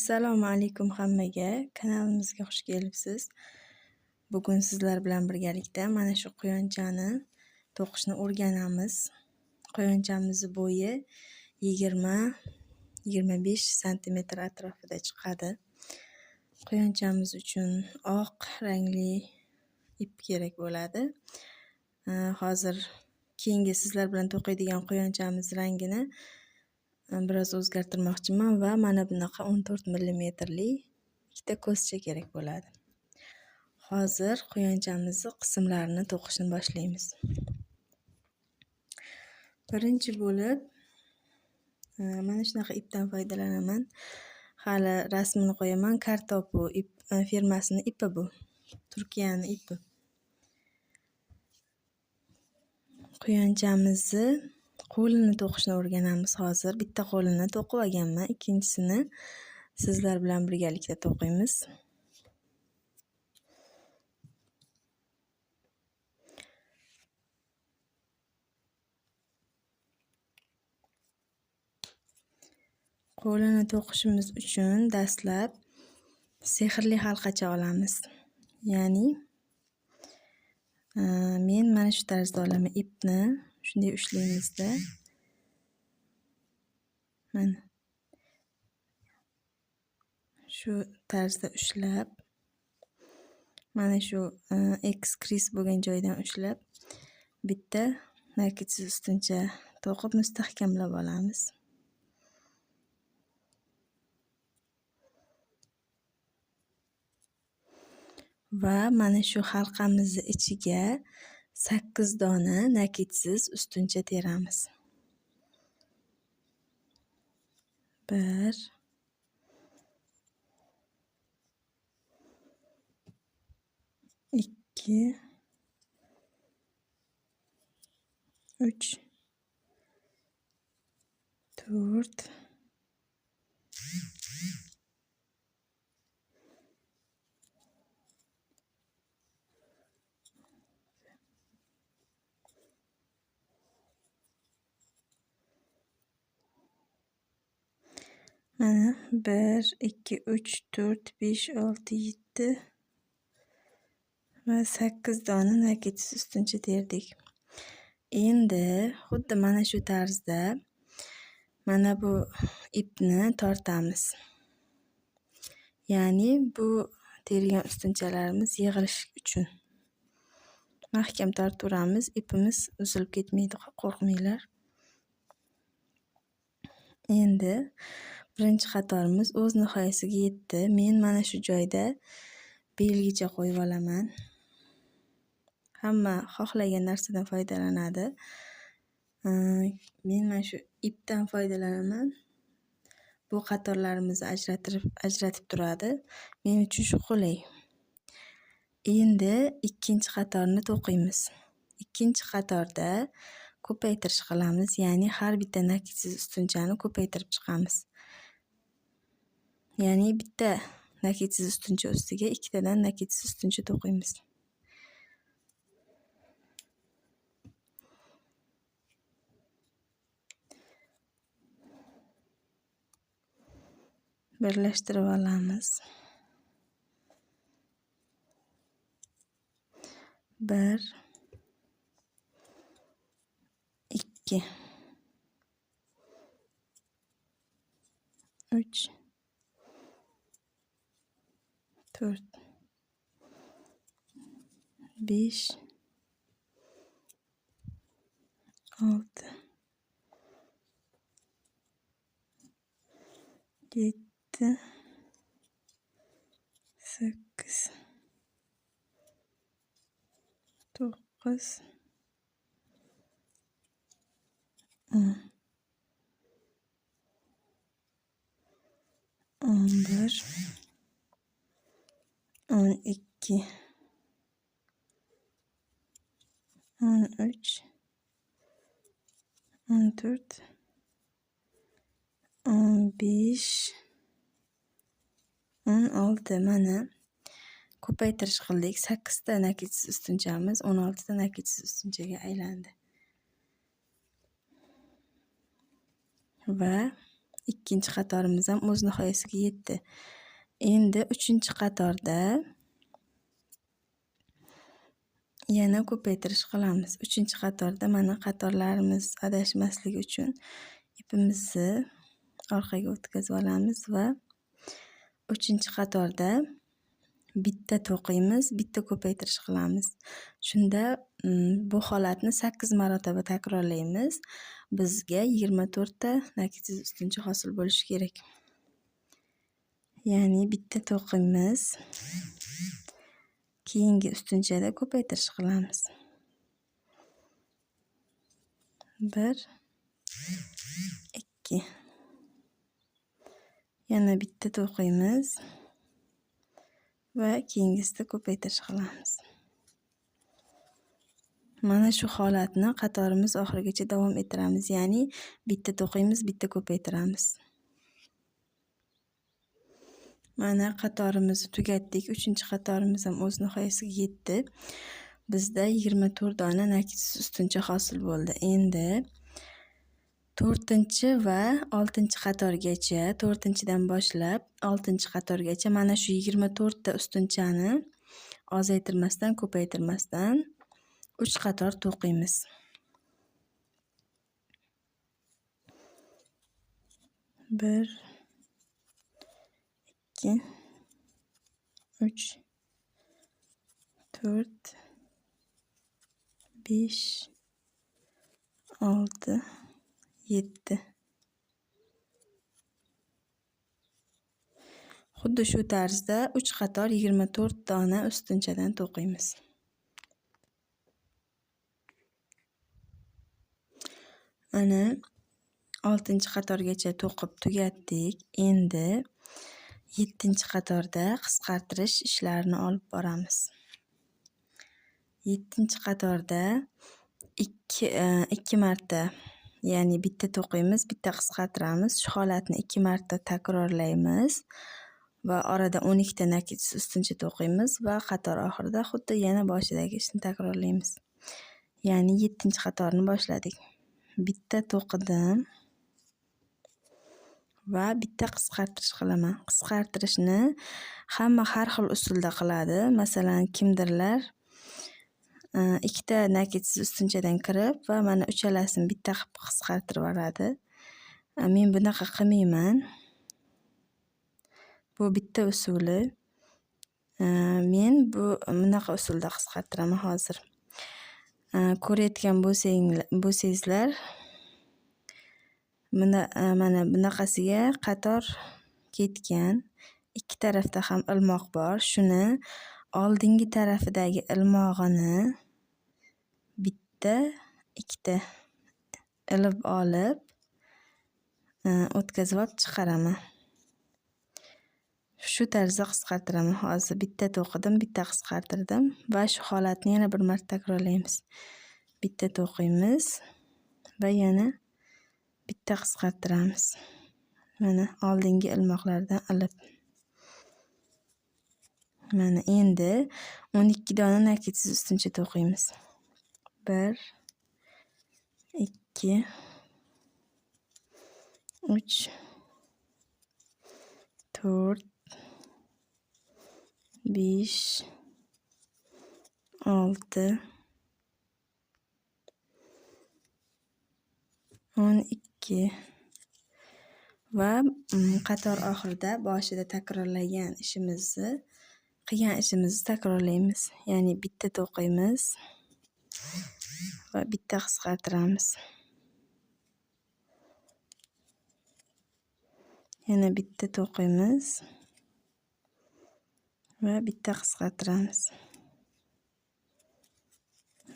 Assalomu alaykum hammaga. Kanalimizga xush kelibsiz. Bugun sizlar bilan birgalikda mana shu quyonchani to'qishni o'rganamiz. Quyonchamiz bo'yi 20-25 santimetr atrofida chiqadi. Quyonchamiz uchun oq rangli ip kerak bo'ladi. Hozir keyingi sizlar bilan to'qiydigan quyonchamiz rangini biroz o'zgartirmoqchiman va mana bunaqa 14 millimetrli ikkita ko'zcha kerak bo'ladi. Hozir quyonchamizni qismlarini to'qishni boshlaymiz. Birinchi bo'lib mana shunaqa ipdan foydalanaman. Hali rasmini qo'yaman. Kartopu ip firmasini ipi bu. Turkiyani ipi. Quyonchamizni qo'lini to'qishni o'rganamiz hozir. Bitta qo'lini to'qib olganman, ikkinchisini sizlar bilan birgalikda to'qiymiz. Qo'lini to'qishimiz uchun dastlab sehrli halqacha olamiz. Ya'ni men mana shu tarzda olaman ipni. Shunday ushlaymizda. Mana shu tarzda ushlab, mana shu ekskris bo'lgan joydan ushlab bitta nakidsiz ustuncha to'qib mustahkamlab olamiz. Va mana shu halqamizni ichiga 8 dona nakidsiz ustuncha teramiz. 1 2 3 4 Mana 1 2 3 4 5 6 7 va 8 dona nakidsiz ustuncha terdik. Endi xuddi mana shu tarzda mana bu ipni tortamiz. Ya'ni bu terilgan ustunchalarimiz yig'ilishi uchun mahkam tortaveramiz, ipimiz uzilib ketmaydi, qo'rqmanglar. Endi birinchi qatorimiz o'z nihoyasiga yetdi. Men mana shu joyda belgicha qo'yib olaman. Hamma xohlagan narsadan foydalanadi. Men mana shu ipdan foydalanaman. Bu qatorlarimizni ajratib turadi. Men uchun shu qulay. Endi ikkinchi qatorni to'qiymiz. Ikkinchi qatorda ko'paytirish qilamiz, ya'ni har bitta nakidsiz ustunchani ko'paytirib chiqamiz. Ya'ni bitta nakidsiz ustuncha ustiga ikkitadan nakidsiz ustuncha to'qiymiz. Birlashtirib olamiz. 1 2 3 4 5 6 7 8 9 10 11 12 13 14 15 16. Mana ko'paytirish qildik. 8 ta nakidsiz ustunchamiz 16 ta nakidsiz ustunchaga aylandi. Va Ikkinchi qatorimiz ham o'z nihoyasiga yetdi. Endi uchinchi qatorda yana ko'paytirish qilamiz. Uchinchi qatorda mana qatorlarimiz adashmasligi uchun ipimizni orqaga o'tkazib olamiz va uchinchi qatorda bitta to'qiymiz, bitta ko'paytirish qilamiz. Shunda bu holatni 8 marotaba takrorlaymiz. Bizga 24 ta nakidsiz ustuncha hosil bo'lishi kerak. Ya'ni bitta to'qiymiz, keyingi ustunchada ko'paytirish qilamiz. 1 2. Yana bitta to'qiymiz va keyingisida ko'paytirish qilamiz. Mana shu holatni qatorimiz oxirigacha davom ettiramiz. Ya'ni bitta to'qiymiz, bitta ko'paytiramiz. Mana qatorimizni tugatdik. Uchinchi qatorimiz ham o'z nihoyasiga yetdi. Bizda 24 dona nakidsiz ustuncha hosil bo'ldi. Endi 4-chi va 6-chi qatorgacha, 4-dan boshlab 6-chi qatorgacha mana shu 24 ta ustunchani ozaytirmasdan, ko'paytirmasdan 3 qator to'qiymiz. 1 2 3 4 5 6 7. Xuddi shu tarzda 3 qator 24 dona ustunchadan to'qiymiz. Mana 6-qatorgacha to'qib tugatdik. Endi 7-qatorda qisqartirish ishlarini olib boramiz. 7-qatorda 2 marta, ya'ni bitta to'qiymiz, bitta qisqartiramiz. Shu holatni 2 marta takrorlaymiz va orada 12 ta nakidsiz ustuncha to'qiymiz va qator oxirida xuddi yana boshidagi ishni takrorlaymiz. Ya'ni 7-qatorni boshladik. Bitta to'qidim va bitta qisqartirish qilaman. Qisqartirishni hamma har xil usulda qiladi. Masalan, kimdirlar ikkita nakidsiz ustunchadan kirib va mana uchalasini bitta qilib qisqartirib yuboradi. Men bunaqa qilmayman. Bu bitta usuli. Men bunaqa usulda qisqartiraman hozir. Ko'rayotgan bo'lsangizlar, mana bunaqasiga qator ketgan. Ikki tarafda ham ilmoq bor. Shuni oldingi tarafidagi ilmog'ini bitta, ikkita ilib olib, o'tkazib olib chiqaraman. Shu tarzda qisqartiraman. Hozir bitta to'qidim, bitta qisqartirdim va shu holatni yana bir marta takrorlaymiz. Bitta to'qiymiz va yana bitta qisqartiramiz. Mana oldingi ilmoqlardan ilib. Mana endi 12 dona nakidsiz ustuncha to'qiymiz. 1 2 3 4 5 6 12 va qator oxirida boshida takrorlagan ishimizni, qilgan ishimizni takrorlaymiz. Ya'ni bitta to'qiymiz va bitta qisqartiramiz. Yana bitta to'qiymiz va bitta qisqartiramiz.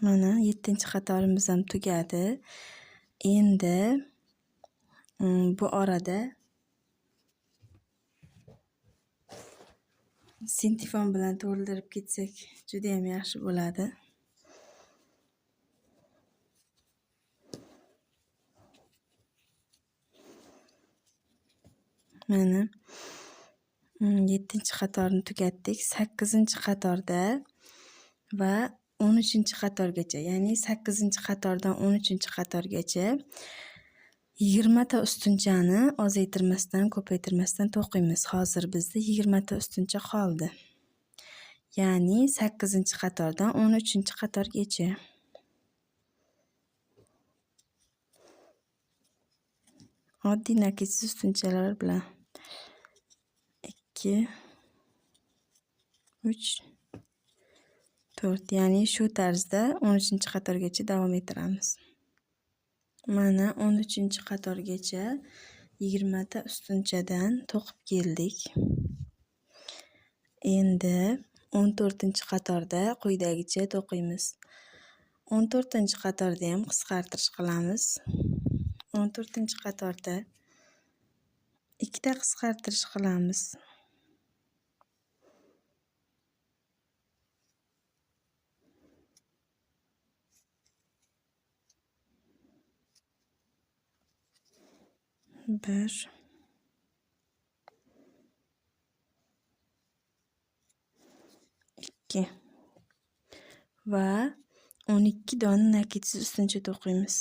Mana 7-qatorimiz ham tugadi. Endi bu orada sintifon bilan to'ldirib ketsak juda ham yaxshi bo'ladi. Mana 7-qatorni tugatdik. 8-qatorda va 13-qatorgacha, ya'ni 8-qatordan 13-qatorgacha 20 ta ustunchani ozaytirmasdan, ko'paytirmasdan to'qiymiz. Hozir bizda 20 ta ustuncha qoldi. Ya'ni 8-qatordan 13-qatorgacha. Oddiy nakidsiz ustunchalar bilan 2 3 4, ya'ni shu tarzda 13-qatorgacha davom ettiramiz. Mana 13-qatorgacha 20 ta ustunchadan to'qib keldik. Endi 14-qatorda quyidagicha to'qiymiz. 14-qatorda ham qisqartirish qilamiz. 14-qatorda 2 ta qisqartirish qilamiz. Bir, ikki va 12 dona nakidsiz ustuncha to'qiymiz.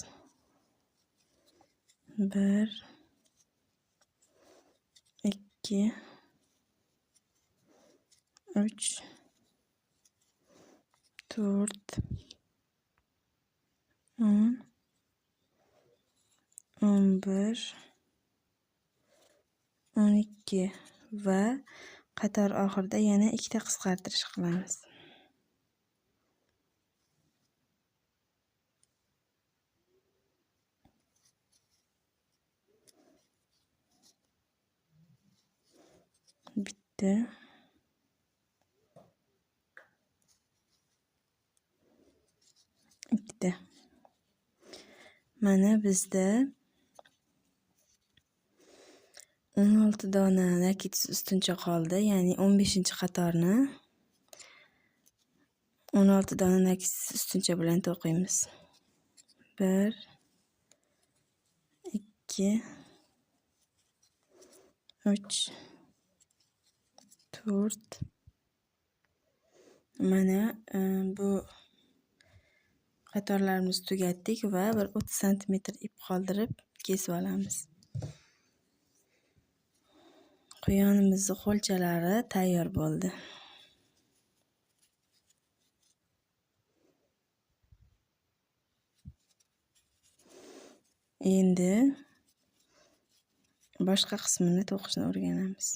1 2 3 4 10 11 12 va qator oxirida yana 2 ta qisqartirish qilamiz. Bitta, ikkita. Mana bizda 16 dona nakidsiz ustuncha qoldi, ya'ni 15-qatorni 16 dona nakidsiz ustuncha bilan to'qiymiz. 1 2 3 4. Mana bu qatorlarimizni tugatdik va bir 30 santimetr ip qoldirib kesib olamiz. Quyonimizning qo'lchalari tayyor bo'ldi. Endi boshqa qismini to'qishni o'rganamiz.